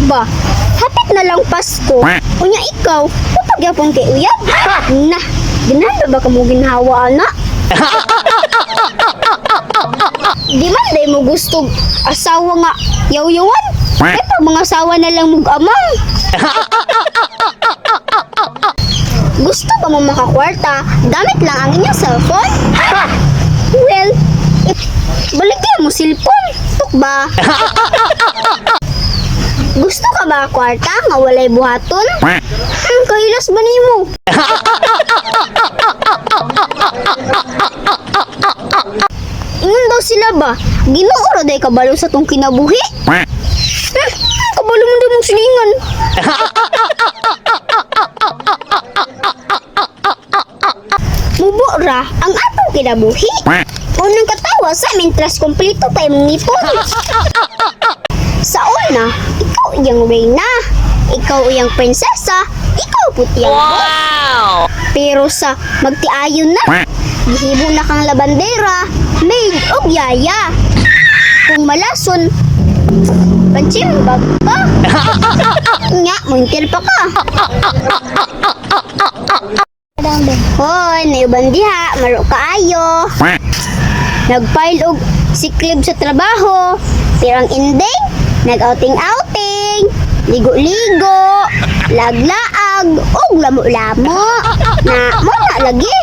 Ba, hapit na lang Pasko. Unya ikaw, papagyapon kay uyab. Na, ganahan ba ka mo ginhawa, ana? Di man day mo gusto asawa nga yaw-yawan. Ay pa mga asawa na lang mug amang. Gusto ba mo makakwarta gamit lang ang inyong cellphone? Well, if baligya mo cellphone, tuk ba? Gusto ka ba kwarta nga walay buhaton? Kahilas ba nimo? Ingon daw sila ba? Ginoo ra day kabalo sa tong kinabuhi. Kabalo man daw mong silingan. Mubo ra ang atong kinabuhi. Unang katawa sa mintras kompleto pa imong ngipon. Sa una, ikaw iyang reyna, ikaw iyang prinsesa, ikaw puti ang boss. Pero sa magtiayon na, gihibo na kang labandera, maid og yaya. Kung malason, panchimbag pa. Nga, muntil pa ka. Hoy, naiban diha, maro kaayo. Nag-file og sick leave sa trabaho. Pero ang ending, nag-outing-outing, ligo-ligo, laglaag, og lamo-lamo. Na, mo na lagi.